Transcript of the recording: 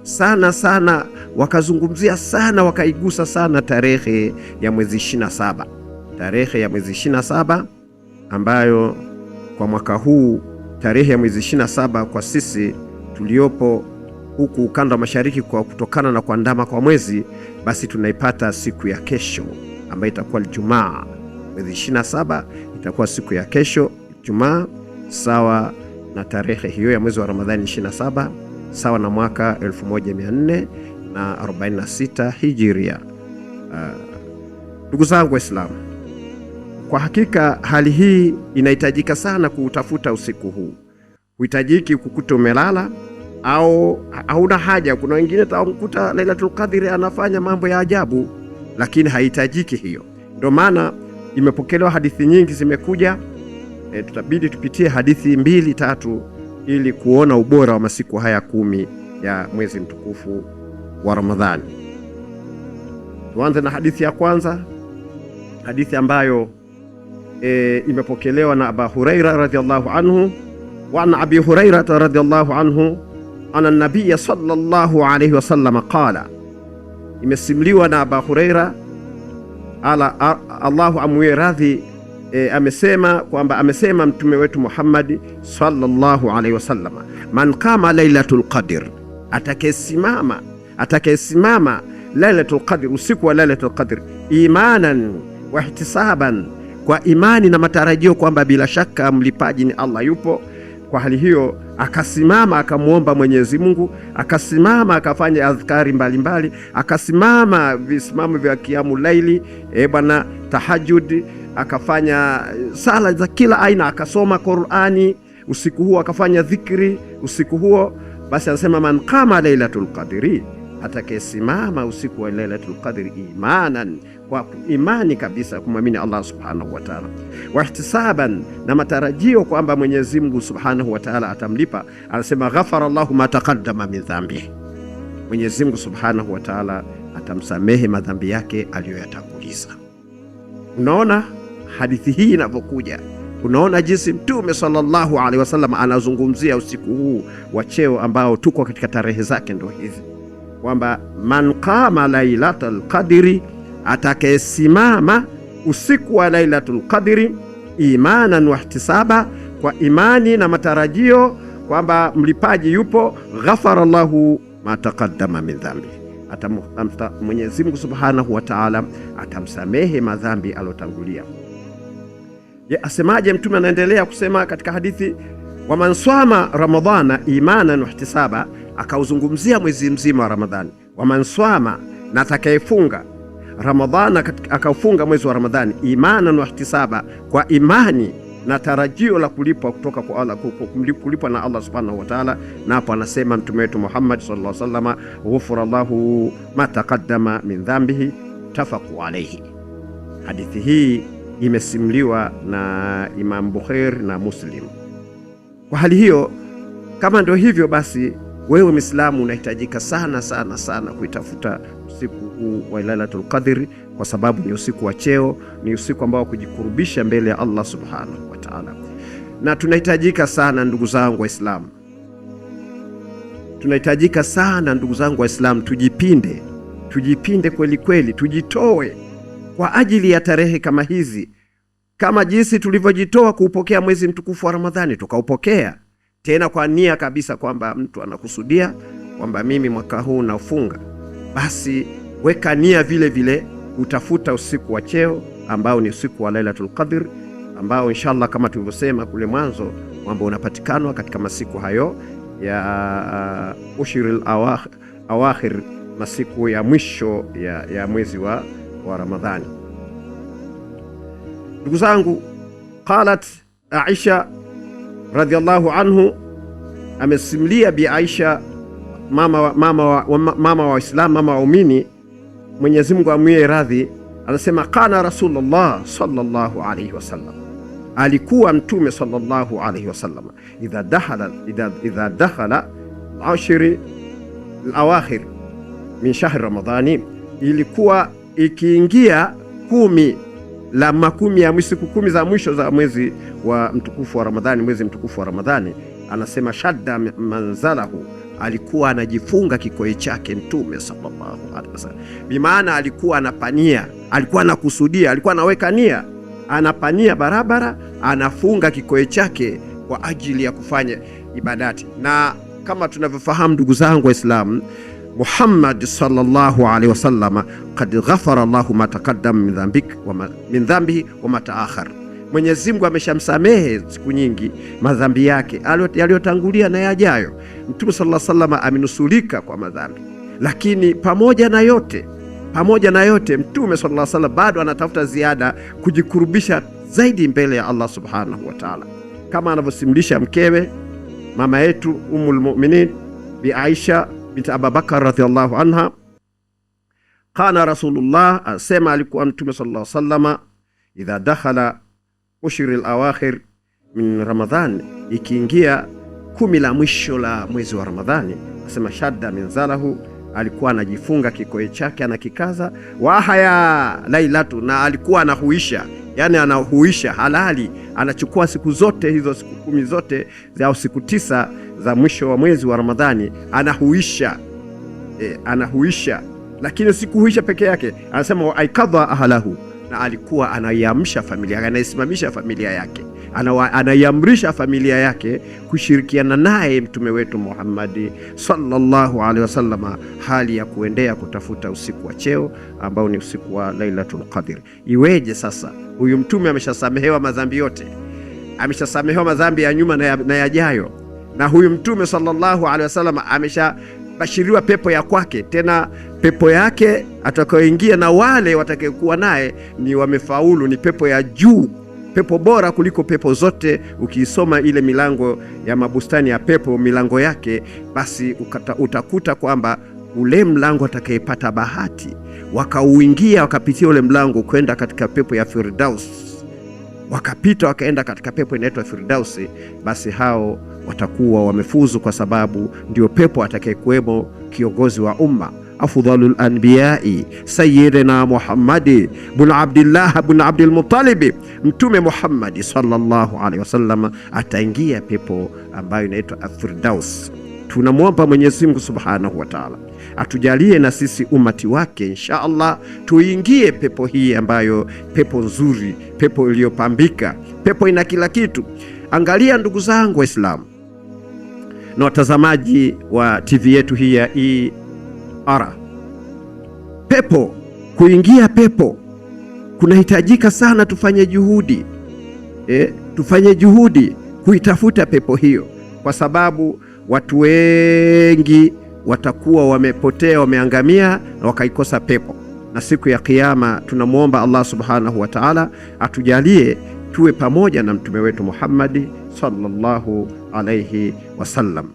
sana sana, wakazungumzia sana, wakaigusa sana tarehe ya mwezi 27, tarehe ya mwezi 27 ambayo kwa mwaka huu tarehe ya mwezi 27 kwa sisi tuliopo huku ukanda wa mashariki, kwa kutokana na kuandama kwa mwezi, basi tunaipata siku ya kesho ambayo itakuwa Ijumaa. Mwezi 27 itakuwa siku ya kesho Ijumaa, sawa na tarehe hiyo ya mwezi wa Ramadhani 27, sawa na mwaka 1446 Hijiria. Ndugu zangu Waislamu, kwa hakika hali hii inahitajika sana kuutafuta usiku huu. Huhitajiki kukuta umelala au hauna haja. Kuna wengine tamkuta Lailatul Qadri anafanya mambo ya ajabu, lakini haihitajiki hiyo. Ndio maana imepokelewa hadithi nyingi zimekuja. Tutabidi tupitie hadithi mbili tatu ili kuona ubora wa masiku haya 10 ya mwezi mtukufu wa Ramadhani. Tuanze na hadithi ya kwanza, hadithi ambayo imepokelewa na Abu Huraira radhiallahu anhu. Wa an Abi Huraira radhiallahu anhu anna an-nabiy sallallahu alayhi wasallam qala, imesimuliwa na Abu Huraira ala Allahu amwie radhi, amesema kwamba amesema mtume wetu Muhammad sallallahu alayhi wasallam, man qama lailatul qadr, atakayesimama lailatul qadr, usiku wa lailatul qadr, imanan wa ihtisaban, kwa imani na matarajio kwamba bila shaka mlipaji ni Allah yupo. Kwa hali hiyo akasimama akamwomba Mwenyezi Mungu, akasimama akafanya adhkari mbalimbali, akasimama visimamo vya kiamu laili, bwana tahajjud, akafanya sala za kila aina, akasoma Qur'ani usiku huo, akafanya dhikri usiku huo. Basi anasema man qama lailatul qadri, atakayesimama usiku wa lailatul qadri imanan, kwa imani kabisa kumwamini Allah subhanahu wa ta'ala, wa ihtisaban, na matarajio kwamba Mwenyezi Mungu subhanahu wa ta'ala atamlipa. Anasema ghafara Allahu ma taqaddama min dhambi, Mwenyezi Mungu subhanahu wa ta'ala atamsamehe madhambi yake aliyoyatanguliza. Unaona hadithi hii inavyokuja, unaona jinsi Mtume sallallahu alaihi wasallam anazungumzia usiku huu wa cheo ambao tuko katika tarehe zake ndo hizi, kwamba man qama lailatul qadri, atakayesimama usiku wa lailatul qadri imanan wa ihtisaba, kwa imani na matarajio kwamba mlipaji yupo, ghafara Allahu ma taqaddama min dhambi, Mwenyezi Mungu subhanahu wa ta'ala atamsamehe madhambi alotangulia. Asemaje Mtume? Anaendelea kusema katika hadithi, wa man swama ramadhana imanan wa ihtisaba, akauzungumzia mwezi mzima wa Ramadhani. Wa man swama, na atakayefunga Ramadhana, akaufunga mwezi wa Ramadhani imanan wa ihtisaba, kwa imani na tarajio la kulipwa kutoka kwa Allah, kulipwa na Allah subhanahu wa ta'ala. Na hapo anasema Mtume wetu Muhammad sallallahu alaihi wasallam, ghufira lahu ma taqaddama min dhambihi, tafaqu alayhi. Hadithi hii imesimuliwa na Imam Bukhari na Muslim. Kwa hali hiyo, kama ndio hivyo basi, wewe Muislamu unahitajika sana sana sana kuitafuta usiku huu wa Lailatul Qadr, kwa sababu ni usiku wa cheo, ni usiku ambao kujikurubisha mbele ya Allah subhanahu wa ta'ala. Na tunahitajika sana ndugu zangu Waislamu, tunahitajika sana ndugu zangu Waislamu, tujipinde, tujipinde kweli kweli, tujitoe kwa ajili ya tarehe kama hizi, kama jinsi tulivyojitoa kuupokea mwezi mtukufu wa Ramadhani, tukaupokea tena kwa nia kabisa kwamba mtu anakusudia kwamba mimi mwaka huu nafunga, basi weka nia vile vile utafuta usiku wa cheo ambao ni usiku wa Lailatul Qadr, ambao inshallah kama tulivyosema kule mwanzo kwamba unapatikanwa katika masiku hayo ya ushiril awakhir, masiku ya mwisho ya mwezi wa Ramadhani. Ndugu zangu, qalat Aisha radhiallahu anhu, amesimulia Bi Aisha mama wa Waislamu, mama waumini, Mwenyezi Mungu amwie radhi, anasema kana Rasulullah sallallahu alayhi wasallam, alikuwa Mtume sallallahu alayhi wasallam idha dakhala ashri alawakhir min shahri Ramadhani, ilikuwa ikiingia 10 la makumi ya siku 10 za mwisho za mwezi wa mtukufu wa Ramadhani, mwezi mtukufu wa Ramadhani, anasema shadda manzalahu Alikuwa anajifunga kikoi chake Mtume sallallahu alaihi wasallam, bimaana alikuwa anapania, alikuwa anakusudia, alikuwa anaweka nia, anapania barabara, anafunga kikoi chake kwa ajili ya kufanya ibadati. Na kama tunavyofahamu ndugu zangu Waislamu, Muhammad sallallahu alaihi wasallam, qad ghafara Allahu ma taqaddama min dhanbik min dhanbihi wa ma taakhar, Mwenyezi Mungu ameshamsamehe siku nyingi madhambi yake yaliyotangulia na yajayo. Mtume sallallahu alaihi wasallam amenusurika kwa madhambi, lakini pamoja na yote Mtume sallallahu alaihi wasallam bado anatafuta ziada kujikurubisha zaidi mbele ya Allah subhanahu wa ta'ala, kama anavyosimulisha mkewe mama yetu Ummul Mu'minin Bi Aisha bint Abubakar radhiallahu anha. Kana Rasulullah, asema alikuwa Mtume sallallahu alaihi wasallam, idha dakhala ushri al-awakhir min Ramadhan, ikiingia 10 la mwisho la mwezi wa Ramadhani, asema shadda minzalahu, alikuwa anajifunga kikoi chake anakikaza, wa haya lailatu, na alikuwa anahuisha, yani anahuisha halali, anachukua siku zote hizo siku 10 zote au siku 9 za mwisho wa mwezi wa Ramadhani anahuisha, anahuisha. Lakini si kuhuisha peke yake, anasema wa aikadha ahlahu, na alikuwa anaiamsha familia yake, anaisimamisha familia yake, anaiamrisha familia yake kushirikiana naye mtume wetu Muhammadi sallallahu alaihi wasallama, hali ya kuendea kutafuta usiku wa cheo ambao ni usiku wa Lailatul Qadr. Iweje sasa huyu mtume ameshasamehewa madhambi yote, ameshasamehewa madhambi ya nyuma na yajayo, na huyu mtume sallallahu alaihi wasallam ameshabashiriwa pepo ya kwake, tena pepo yake atakayoingia na wale watakayokuwa naye ni wamefaulu, ni pepo ya juu, pepo bora kuliko pepo zote. Ukiisoma ile milango ya mabustani ya pepo, milango yake, basi utakuta kwamba ule mlango atakayepata bahati wakauingia wakapitia ule mlango kwenda katika pepo ya Firdaus, wakapita wakaenda katika pepo inaitwa Firdausi, basi hao watakuwa wamefuzu, kwa sababu ndio pepo atakayekuwemo kiongozi wa umma afdhalul anbiyai sayyidina Muhammadi bun Abdillah bun Abdil Muttalib, Mtume Muhammadi sallallahu alaihi wasallam ataingia pepo ambayo inaitwa Firdaus. Tunamwomba Mwenyezi Mungu Subhanahu wa Ta'ala atujalie na sisi umati wake insha Allah tuingie pepo hii ambayo pepo nzuri, pepo iliyopambika, pepo ina kila kitu. Angalia ndugu zangu Waislamu na watazamaji wa TV yetu hii ya ER, pepo, kuingia pepo kunahitajika sana tufanye juhudi, tufanye juhudi kuitafuta pepo hiyo, kwa sababu watu wengi watakuwa wamepotea, wameangamia na wakaikosa pepo. Na siku ya Kiyama tunamwomba Allah Subhanahu wa Ta'ala atujalie tuwe pamoja na mtume wetu Muhammadi sallallahu alayhi wasallam.